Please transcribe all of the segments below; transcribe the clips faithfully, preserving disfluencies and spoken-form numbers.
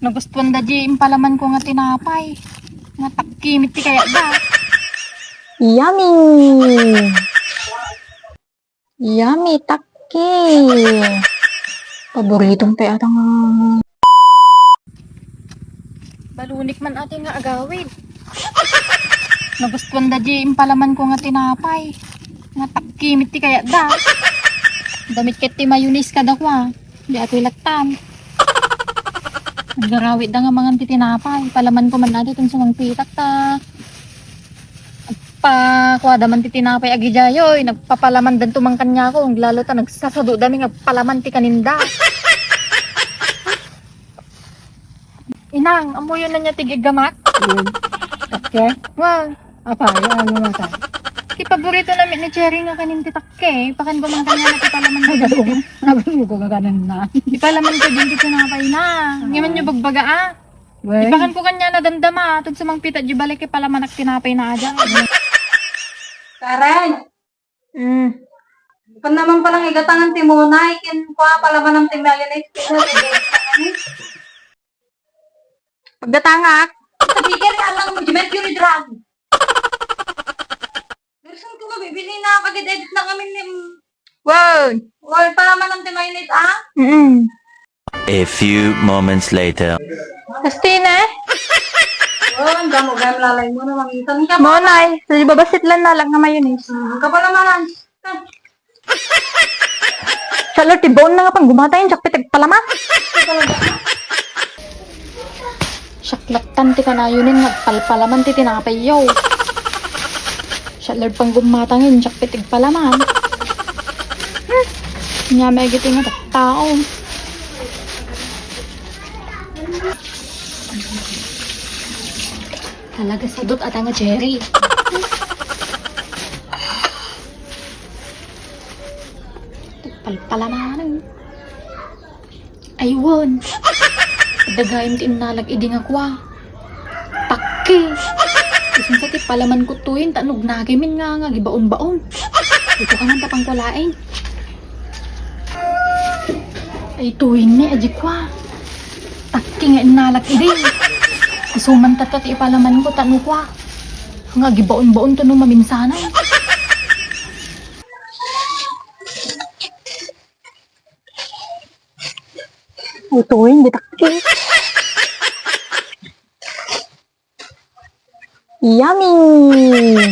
Nagustuanda di impalamanko nga tinapay. Nga takki met ti kayatda. Yummy! Yummy, takki! Paboritom pay ata nga. Balunik man ati nga agawid. Nagustuanda di impalamanko nga tinapay. Nga takki met ti kayatda. Adda met ket ti mayonnaise kadakuada. Di atoy lattan. Nagarawitda nga mangan ti tinapay. Palamanko man adi ton sumangpitak ta. Agpakuada man ti tinapay agidiay, oy. Nagpapalamandanto man kaniako. Lalo ta nagsasaduda mi nga agpalaman ti kaninda. Inang, ammoyon ania ti giggamak? Mm. Okay. Wow. Apay, ano na ka? Ti paborito na met ni Cherry nga kanin ti takke. Ipakanko man kaniana ti palaman. Nagalugo, nagalugo ka kanin na. Ti palamanko din ti tinapay na. Ah. Ngamin yo bagbaga, ah. Well. Ipakanko kaniana damdama, ah. Ton sumangpit di balik, ipalamanak tinapay na aja. Karen! Mm. Kun naman palang igatangan ti munay, ken kua, palamanam ti mayonnaise, ken kua, ti mayonnaise. Pagdatangak. Sabi ka, alang mo, di Mercury drug. Person ko, mabibili na, kagid-edit na kami ni, mm. Wow. Wow, palamanam ti mayonnaise, ah? Mm-mm. A few moments later. Christina? Oh, ang damo gayam lalay mo na maminsan ka. Monay, sa babasit lang nalag nga mayonnaise. Hmm, ka pala maran. Siya, Lord, ti baon na nga panggumatay, siak pitag palaman. Siak lattan ti kanayonen, nagpalpalaman ti tinapay yo. Siya, Lord, panggumatangin, siak pitag palaman. Hmm. Nya, may agiti nga tao. Talaga sadut ata nga Cherry. Palpalamanan. Aywan. Dagayem ti innalag idi nga kua. Takki. Isunsa ti palaman ko tuyen ta nugnakemin nga, nga gibaon-baon. Ito ka man tapang ko laeng. Ay, tuyen ni, adi kua. Takki nga innalag idi. Isuman tatta ti ipalaman ko, tano kua. Nga gibaon-baon to no maminsanan. Ay, tuyen, di takki. Yummy!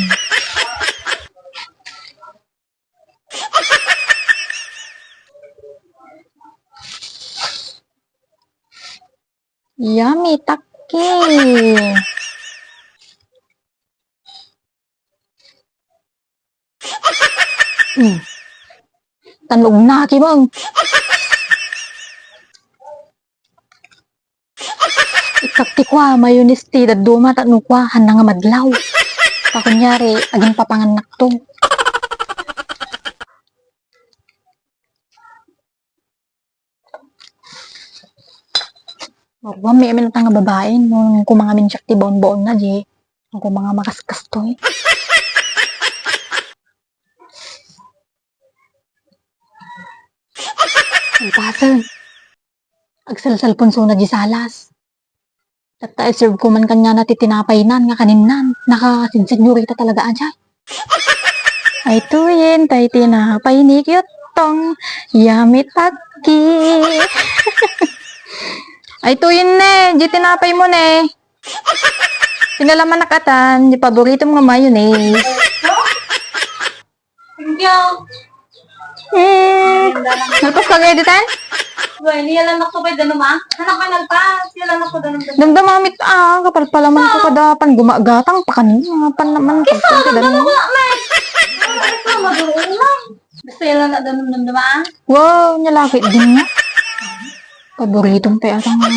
Yummy, takki! Hmm. Tanugnaki, bang. Ikkak ti kua, mayonnaise ti dadduma, tano kua, hanna nga madlaw. Pakunyari, agin papangannakto. Marwa mi amin ta nga babae, no, kung mga minsiak ti baon-baon na, di. Kung mga makaskas to, eh. Ay, pasen. Agsalsalpon so na di salas. Tatta, i-serve ko man kaniana ti tinapay nan, nga kaninnan. Nakasinsenyorita talaga, ajay. Ay, tuyen, tay tinapay ni Kyuttong. Yummy, takki. Ay, tuyen ne, di tinapay mo ne. Pinalamanak atan, di paboritom nga mayonnaise. Thank you. Eh, nalpas ka nga editan? Uy, niyalan ako pa danum, ah. Anak ka nalpas, niyalan ako danum, danum. Damdama mit, ah, kapalpalaman ko kada pan gumagatang pa kanina. Pan naman, kisa, pagpunta danum. Ano ba, Mike? Ano ba, ito, maduro lang. Gusto niyalan na danum, damdama, ah. Wow, niya lagi din niya. Paboritom pay ata nga.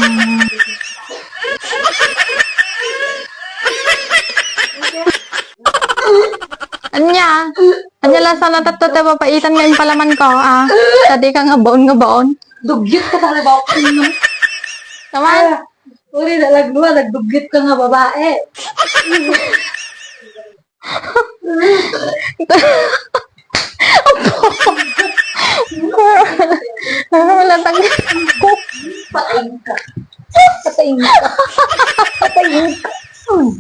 Anya? Anya lasa na tatto ta papaitan nga impalaman ko, ah? Tadi ka nga baon nga baon. Dugyot ka talaga ako, no? Naman? Ah, uli na lang, no? Nagdugyot ka nga babae. Wala tag- Paay ka. Patay ka. Patay ka. Hmm.